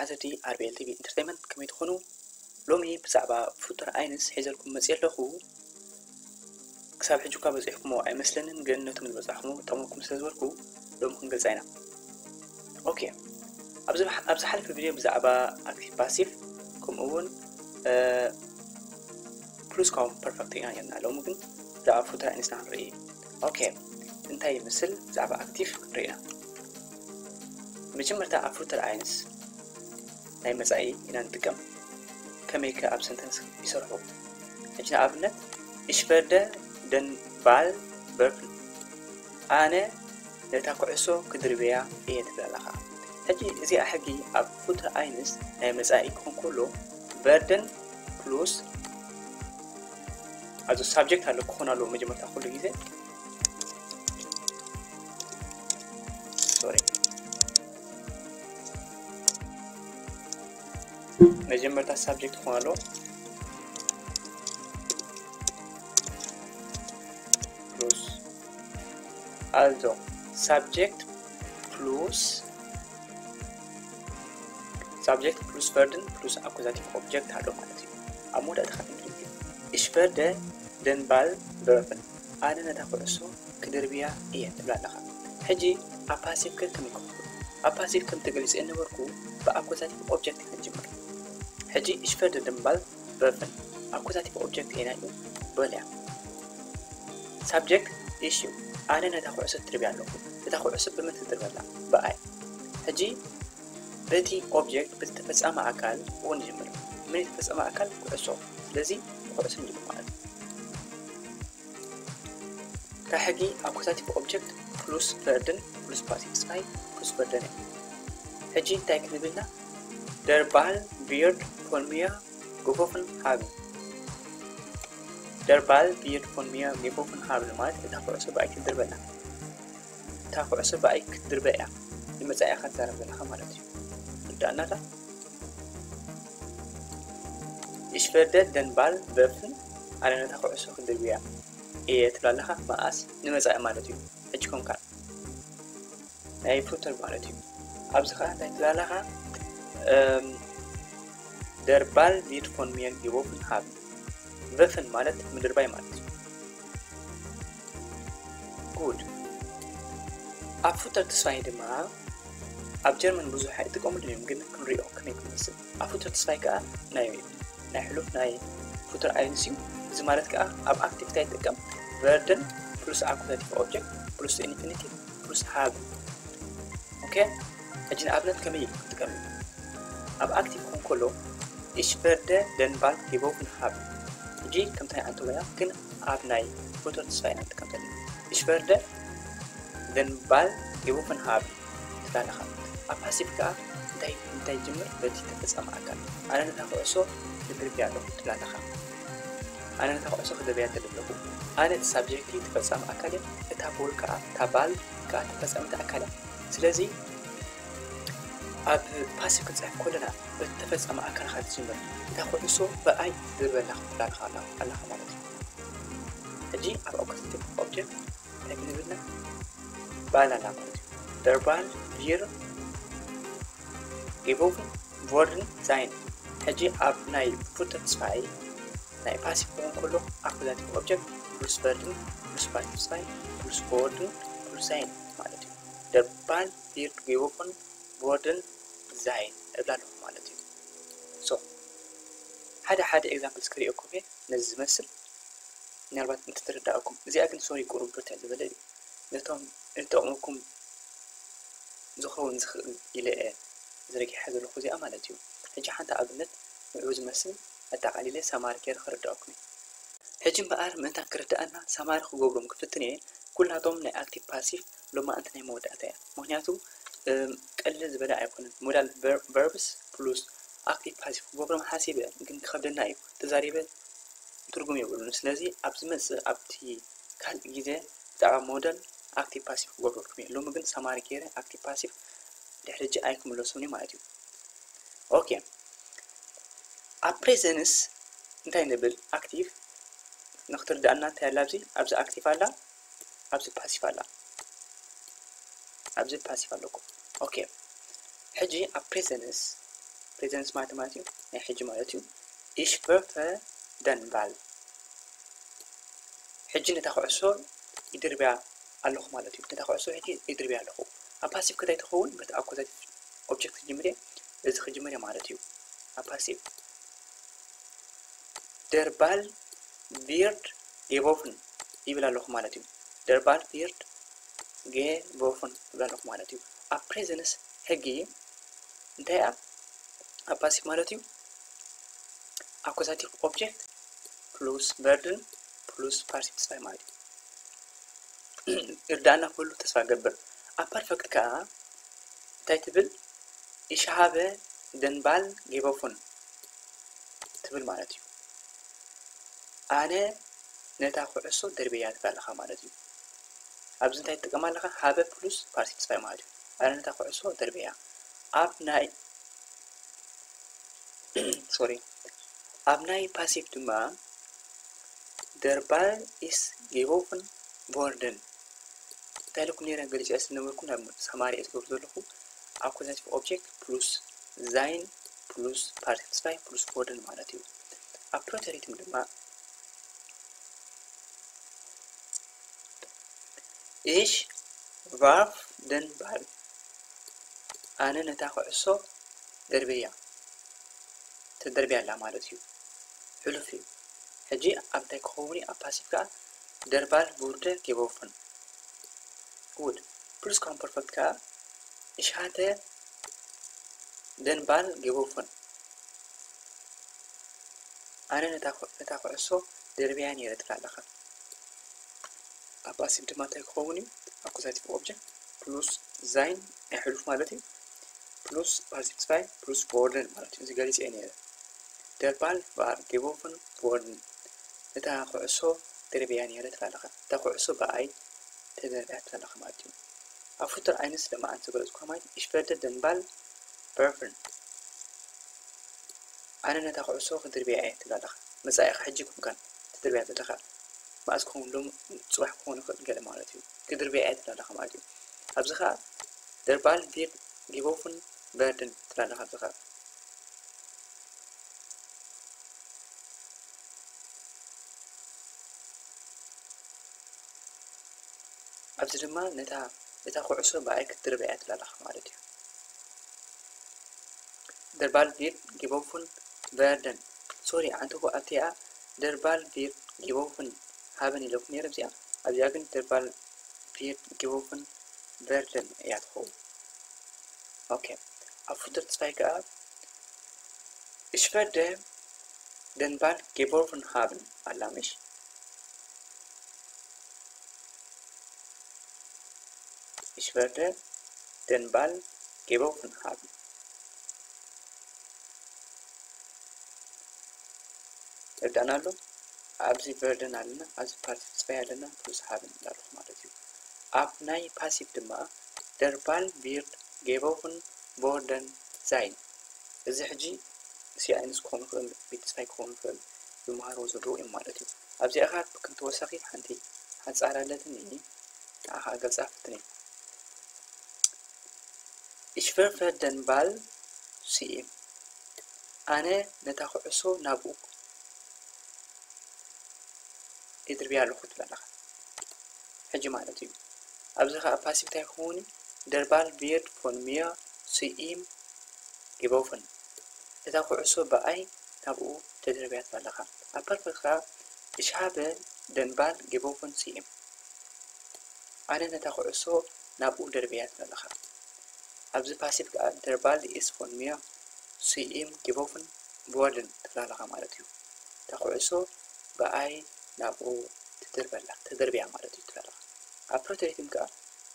ተኸታተልቲ ኣር ቢ ኤል ቲ ቪ ኢንተርቴይንመንት ከመይ ትኾኑ? ሎሚ ብዛዕባ ፉተር ኣይንስ ሒዘልኩም መፅእ ኣለኹ። ክሳብ ሕጂ እኳ በፂሕኩሞ ኣይመስለንን፣ ግን ነቶም ዝበፃሕኩሞ ጠቕመኩም ስለ ዝበልኩ ሎሚ ክንገልፃ ኢና። ኦኬ፣ ኣብ ዝሓለፈ ቪድዮ ብዛዕባ ኣክቲቭ ፓሲቭ ከምኡ እውን ፕሉስ ካውንት ፐርፈክት ኢና ነርና። ሎሚ ግን ብዛዕባ ፉተር ኣይንስ ኢና ክንርኢ። ኦኬ፣ እንታይ ይመስል ብዛዕባ ኣክቲቭ ክንርኢ ኢና። መጀመርታ ኣብ ፉተር ኣይንስ ናይ መጻኢ ኢና ንጥቀም። ከመይ ከ ኣብ ሰንተንስ ይሰርሑ? ሕጂ ንኣብነት፣ ich werde den Ball werfen፣ ኣነ ነታ ኩዕሶ ክድርብያ እየ ትብል ኣለኻ። ሕጂ እዚኣ ሕጊ ኣብ ፉተር ኣይንስ ናይ መጻኢ ክኾን ከሎ፣ werden ፕሉስ ኣብዚ ሳብጀክት ኣሎ ክኾን ኣለዎ መጀመርታ ኩሉ ግዜ። ሶሪ፣ መጀመርታ ሳብጀክት ክኾን ኣለዎ። ፕሉስ ኣልዞ ሳብጀክት ፕሉስ ሳብጀክት ፕሉስ ቨርድን ፕሉስ ኣኩዛቲቭ ኦብጀክት ኣሎ ማለት እዩ። ኣብ መወዳእታ ካብ እንግሊዝ፣ ich werde den Ball werfen፣ ኣነ ነታ ኩዕሶ ክድርብያ እየ ትብል ኣለኻ። ሕጂ ኣብ ፓሲቭ ከ ከመይ ክኸውን? ኣብ ፓሲቭ ከም ተገሊጸ ነበርኩ፣ ብኣኩዛቲቭ ኦብጀክት ኢና ንጅምር። ሕጂ ich werde den Ball werfen፣ ኣኩዛቲቭ ኦብጀክት እየ ናይ በልያ። ሳብጀክት ich እዩ፣ ኣነ ነታ ኩዕሶ ትድርብያ ኣለኹ። እታ ኩዕሶ ብመን ትድርበላ? ብኣይ። ሕጂ በቲ ኦብጀክት፣ በቲ ተፈጻሚ ኣካል ክኾን ይጅምር። መን እዩ ተፈጻሚ ኣካል? ኩዕሶ። ስለዚ ኩዕሶ ንጅምር ማለት እዩ። ካብ ሕጊ ኣኩዛቲቭ ኦብጀክት ፕሉስ ቨርድን ፕሉስ ፓሲቭ ስፋይ ፕሉስ ቨርድን እዩ። ሕጂ እንታይ ክንብል ኢና? Der Ball wird von mir geworfen haben። Der Ball wird von mir geworfen haben ማለት እታ ኩዕሶ ብኣይ ክትድርበና። እታ ኩዕሶ ብኣይ ክትድርበ እያ። ንመጻኢ ኢኻ ትዛረብ ዘለኻ ማለት እዩ። ርዳእና ዳ? Ich werde den Ball werfen፣ ኣነ ነታ ኩዕሶ ክድርብያ እየ ትብል ኣለኻ። መኣስ? ንመጻኢ ማለት እዩ። ሕጂ ኮንካ ናይ ፉተር ማለት እዩ። ኣብዚ ኸዓ እንታይ ትብል ኣለኻ? እም፣ Der Ball wird von mir geworfen haben። Werfen ማለት ምድርባይ ማለት እዩ። ጉድ። ኣብ ፉተር ተስፋይ ድማ ኣብ ጀርመን ብዙሕ ኣይጥቀሙሉን እዮም፣ ግን ክንሪኦ ከመይ ክመስል። ኣብ ፉተር ተስፋይ ከኣ ናይ፣ ናይ ሕሉፍ ናይ ፉተር ኣይንስ እዩ። እዚ ማለት ከኣ ኣብ ኣክቲቭ እንታይ ይጥቀም? ቨርድን ፕሉስ ኣኩዛቲቭ ኦብጀክት ፕሉስ ኢንፊኒቲቭ ፕሉስ ሃብን። ኦኬ፣ ሕጂ ንኣብነት ከመይ እዩ ክጥቀም እዩ? ኣብ ኣክቲቭ ክኾን ከሎ፣ ich werde den Ball geworfen haben። ሕጂ ከምታ ናይ ኣንቶንያ ግን ኣብ ናይ ፉተር ተስፋይ ኢና ንጥቀም ዘለና። Ich werde den Ball geworfen haben ትብል ኣለኻ። ኣብ ፓሲቭ ከኣ እንታይ፣ እንታይ ይጅምር? በቲ ተፈጻሚ ኣካል። ኣነ ነታ ኩዕሶ ክድርብያ ኣለኹ ትብል ኣለኻ። ኣነ ነታ ኩዕሶ ክድርብያ እደሊ ኣለኹ። ኣነ እቲ ሳብጀክት ተፈጻሚ ኣካል እየ። እታ ቦል ከኣ፣ እታ ባል ከኣ ተፈጻሚት ኣካል እያ። ስለዚ ኣብ ፓሲቭ ክንጽሕፍ ከለና በቲ ተፈጻሚ ኣካል ኢኻ ትጅምር። እታ ኩዕሶ ብኣይ ድርበያ ትብል ኣለኻ፣ ኣለኻ ማለት እዩ። ሕጂ ኣብ ኣኩዛቲቭ ኦብጀክት እንታይ ክንብል ኢና? ባል ኣላ ማለት እዩ። Der Ball wird geworfen worden sein። ሕጂ ኣብ ናይ ፉተር ተስፋይ ናይ ፓሲቭ ክኸውን ከሎ ኣኩዛቲቭ ኦብጀክት ፕሉስ ቨርድን ፕሉስ ፓሲቭ ተስፋይ ፕሉስ worden ፕሉስ sein ማለት እዩ። Der Ball wird geworfen worden sein እብል ኣለኹ ማለት እዩ። ሶ ሓደ ሓደ ኤግዛምፕልስ ክርእየኩም እየ ነዚ ዝመስል፣ ምናልባት እንተተረዳእኩም። እዚኣ ግን ሶሪ ቁሩብ ብርትዕ ዝበለ እዩ። ነቶም ዝጠቕመኩም ዝኸውን ዝኽእል ኢለ እየ ዘርጊሐ ዘለኹ እዚኣ ማለት እዩ። ሕጂ ሓንቲ ኣብነት ንዕኡ ዝመስል ኣጠቓሊለ ሰማሪ ገይረ ከረድኣኩም እየ። ሕጂ እምበኣር ምእንታን ክርድኣና ሰማሪ ክገብሮም ክፍትን እየ። ኩላቶም ናይ ኣክቲቭ ፓሲቭ ሎማዕንቲ ናይ መወዳእታ እያ። ምኽንያቱ እም፣ ቀልል ዝበለ ኣይኮነን። ሞዳል ቨር-፣ ቨርብስ ፕሉስ ኣክቲቭ ፓሲቭ ክገብሮም ሓሲበ፣ ግን ክኸብደና እዩ። ተዛሪበ ትርጉም የብሉን። ስለዚ ኣብ ዝመጽእ ኣብቲ ካልእ ግዜ ብዛዕባ ሞደል ኣክቲቭ ፓሲቭ ክገብረልኩም እየ። ሎሚ ግን ሰማሪ ገይረ ኣክቲቭ ፓሲቭ ድሕሪ ሕጂ ኣይክምለሶን እዩ ማለት እዩ። ኦኬ፣ ኣብ ፕሬዘንስ እንታይ ንብል? ኣክቲቭ ንክትርዳእና እንታይ ኣላ ኣብዚ? ኣብዚ ኣክቲቭ ኣላ፣ ኣብዚ ፓሲቭ ኣላ። ኣብዚ ፓሲቭ ኣለኩም። ኦኬ፣ ሕጂ ኣብ ፕሬዘንስ ፕሬዘንስ ማለት ማለት እዩ፣ ናይ ሕጂ ማለት እዩ። Ich werfe den Ball። ሕጂ ነታ ኩዕሶ ይድርብያ ኣለኹ ማለት እዩ። ነታ ኩዕሶ ሕጂ ይድርብያ ኣለኹ። ኣብ ፓሲቭ ከታይ ትኸውን፣ በቲ ኣኩዛቲቭ ኦብጀክት ክጅምር እየ፣ እዚ ክጅምር እየ ማለት እዩ። ኣብ ፓሲቭ፣ Der Ball wird geworfen ይብል ኣለኹ ማለት እዩ። Der Ball wird geworfen ይብል ኣለኹ ማለት እዩ። ኣብ ፕሬዘንስ ሕጊ እንታይ እያ? ኣብ ፓሲቭ ማለት እዩ፣ ኣኩዛቲቭ ኦብጀክት ፕሉስ ቨርድን ፕሉስ ፓሲቭ ትስፋይ ማለት እዩ። ይርዳእና ክህሉ ተስፋ ገብር። ኣብ ፐርፈክት ከኣ እንታይ ትብል? Ich habe den Ball geworfen ትብል ማለት እዩ። ኣነ ነታ ኩዕሶ ደርብያ ትብል ኣለኻ ማለት እዩ። ኣብዚ እንታይ ትጥቀም ኣለኻ? Habe plus ፓሲቭ ትስፋይ ማለት እዩ። ኣነ ነታ ኩዕሶ ደርብያ። ኣብ ናይ፣ ሶሪ፣ ኣብ ናይ ፓሲቭ ድማ፣ Der Ball ist geworfen worden። እንታይ ኢለኩም ነይረ? ገሊጸ ስለ ነበርኩ ናብ ሳማሪ እየ ዝገብር ዘለኹ። ኣኩዛቲቭ ኦብጀክት ፕሉስ sein ፕሉስ ፓሲቭ ትስፋይ ፕሉስ worden ማለት እዩ። ኣብ ፕሪተሪትም ድማ፣ Ich werfe den Ball። ኣነ ነታ ኩዕሶ ደርብያ። ተደርብያ ኣላ ማለት እዩ። ሕሉፍ እዩ። ሕጂ ኣብ እንታይ ክኸውን እዩ? ኣብ ፓሲቭ ከኣ፣ Der Ball wurde geworfen። ጉድ። ፕሉስ ኳምፐርፈክት ከኣ፣ Ich hatte den Ball geworfen። ኣነ ነታ ኩ-፣ ነታ ኩዕሶ ደርብያ ነይረ ትብል ኣለኻ። ኣብ ፓሲቭ ድማ እንታይ ክኸውን እዩ? ኣኩዛቲቭ ኦብጀክት ፕሉስ sein ናይ ሕሉፍ ማለት እዩ፣ ፕሉስ ፓሲቭ ትስፋይ ፕሉስ worden ማለት እዩ። እዚ ገሊጸ እየ ነይረ። Der Ball war geworfen worden። እታ ኩዕሶ ደርብያ ነይረ ትብል ኣለኻ። እታ ኩዕሶ ብኣይ ተደርብያ ትብል ኣለኻ ማለት እዩ። ኣብ ፍቱር ዓይነስ ለማዓንቲ ዝገለጽኩ ማለት፣ Ich werde den Ball werfen። ኣነ ነታ ኩዕሶ ክድርብያ እየ ትብል ኣለኻ። መጻኢኻ ሕጂ ኮንካን ትድርብያ ዘለኻ። መዓስ ክኸውን? ሎም-፣ ጽባሕ ክኸውን ይኽእል ገለ ማለት እዩ። ክድርብያ እየ ትብል ኣለኻ ማለት እዩ። ኣብዚ ኸኣ፣ Der Ball wird geworfen werden ትብል ኣለኻ ኣብዚ ኸኣ። ኣብዚ ድማ ነታ፣ እታ ኩዕሶ ብኣይ ክትድርብያ እያ ትብል ኣለኻ ማለት እዩ። Der Ball wird geworfen werden። ሶሪ፣ ዓንተቦ ኣብቲኣ Der Ball wird geworfen haben ኢለኩም ነይረ ኣብዚኣ። ኣብዚኣ ግን Der Ball wird geworfen werden እያ ትኸውን። ኦኬ። ኣብ ፍቱር ትስፋይ ከኣ Ich werde den Ball geworfen haben ኣላ ምሽ? Ich werde den Ball geworfen haben። ይርዳእና ኣሎ። ኣብዚ werden ኣለና፣ ኣብዚ ፓሲቭ ትስፋይ ኣለና፣ ፕሉስ haben እንዳልኩ ማለት እዩ። ኣብ ናይ ፓሲቭ ድማ Der Ball wird geworfen worden sein። እዚ ሕጂ ሲ ኣይንስ ክኸውን ይኽእል፣ ቢ ትስፋይ ክኸውን ይኽእል፣ ዝመሃርዎ ዘለዉ እዮም ማለት እዩ። ኣብዚኣ ኸኣ ከም ተወሳኺ ሓንቲ ሓጻር ኣለትኒ፣ ንዓኻ ገልጻ ፈትኒ። Ich werfe den Ball zu ihm። ኣነ ነታ ኩዕሶ ናብኡ ይድርብያ ኣለኹ ትብል ኣለኻ። ሕጂ ማለት እዩ። ኣብዚ ኸኣ ፓሲቭ እንታይ ክኸውን እዩ? Der Ball wird von mir zu ihm geworfen። እታ ኩዕሶ ብኣይ ናብኡ ተደርብያ ትብል ኣለኻ። ኣብ ፐርፈክት ኸኣ Ich habe den Ball geworfen zu ihm። ኣነ ነታ ኩዕሶ ናብኡ ደርብያ ትብል ኣለኻ። ኣብዚ ፓሲቭ ከኣ Der Ball ist von mir zu ihm geworfen worden ትብል ኣለኻ ማለት እዩ። እታ ኩዕሶ ብኣይ ናብኡ ትድርበ ኣላ፣ ተደርብያ ማለት እዩ ትብል ኣለኻ። ኣብ ፕሪተሪትም ከኣ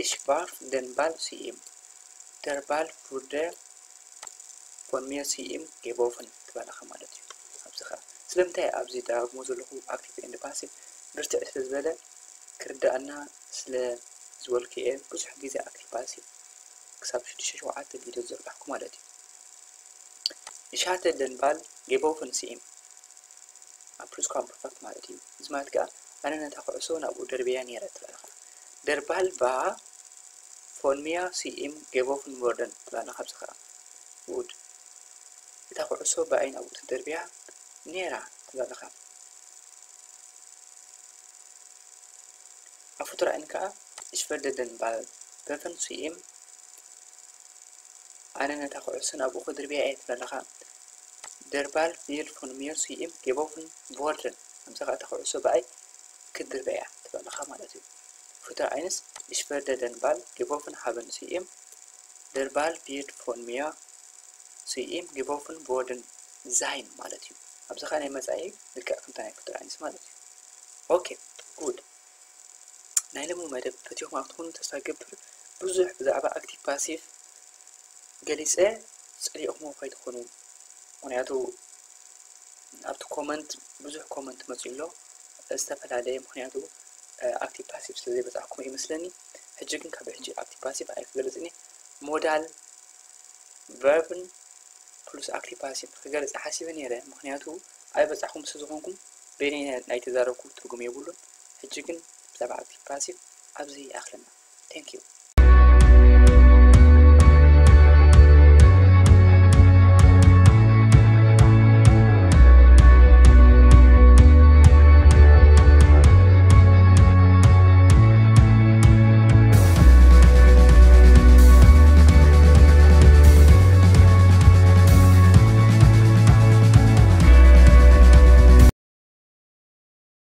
Ich warf den Ball zu ihm። Der Ball wurde von mir zu ihm geworfen ትብል ኣለኻ ማለት እዩ። ኣብዚ ኸኣ ስለምንታይ ኣብዚ ደጋግሞ ዘለኹ ኣክቲቭ ኤንድ ፓሲቭ ብርትዕ ስለ ዝበለ ክርዳእና ስለ ዝበልኩ እየ። ብዙሕ ግዜ ኣክቲቭ ፓሲቭ ክሳብ ሽዱሽተ ሸውዓተ ቪድዮ ዝዘርጋሕኩ ማለት እዩ። Ich hatte den Ball geworfen zu ihm። ኣብ ፕሉስ ኳምፐርፈክት ማለት እዩ። እዚ ማለት ከኣ ኣነ ነታ ኩዕሶ ናብኡ ደርብያ ነይረ ትብል ኣለኻ። Der Ball war von mir zu ihm geworfen worden ትብል ኣለኻ። ኣብዚ ከኣ ጉድ። ኩዕሶ ብኣይ ናብኡ ትድርብያ ነይራ ትብል ኣለኻ። ኣብ ፍቱር ዓይኒ ከኣ፣ Ich werde den Ball werfen zu ihm፣ ኣነ ነታ ኩዕሶ ናብኡ ክድርብያ እየ ትብል ኣለኻ። Der Ball wird von mir zu ihm geworfen worden፣ ከምዚ ከኣ እታ ኩዕሶ ብኣይ ክትድርበያ ትብል ኣለኻ ማለት እዩ። ፍቱር ዓይንስ፣ Ich werde den Ball geworfen haben zu ihm፣ Der Ball wird von mir zu ihm geworfen worden sein ማለት እዩ። ኣብዚ ኸዓ ናይ መጻኢ ልክዕ ከምታ ናይ ፍቱር ዓይንስ ማለት እዩ። ኦኬ፣ ጉድ። ናይ ሎሚ መደብ ፈቲኹም ኣብ ትኾኑ ተስፋ ገብር። ብዙሕ ብዛዕባ ኣክቲቭ ፓሲቭ ገሊጸ ጸሊእኹሞ ከይትኾኑ፣ ምኽንያቱ ኣብቲ ኮመንት ብዙሕ ኮመንት መጺኡ ኣሎ ዝተፈላለየ፣ ምኽንያቱ ኣክቲቭ ፓሲቭ ስለ ዘይበጻሕኩሞ ይመስለኒ። ሕጂ ግን ካብ ሕጂ ኣክቲቭ ፓሲቭ ኣይክገልጽን እየ። ሞዳል ቨርብን ፕሉስ ኣክቲቭ ፓሲቭ ክገልጽ ሓሲበ ነይረ፣ ምኽንያቱ ኣይበጻሕኩም ስለ ዝኾንኩም በይነይ ናይ ተዛረብኩ ትርጉም የብሉን። ሕጂ ግን ብዛዕባ ኣክቲቭ ፓሲቭ ኣብዚ ይኣኽለና። Thank you።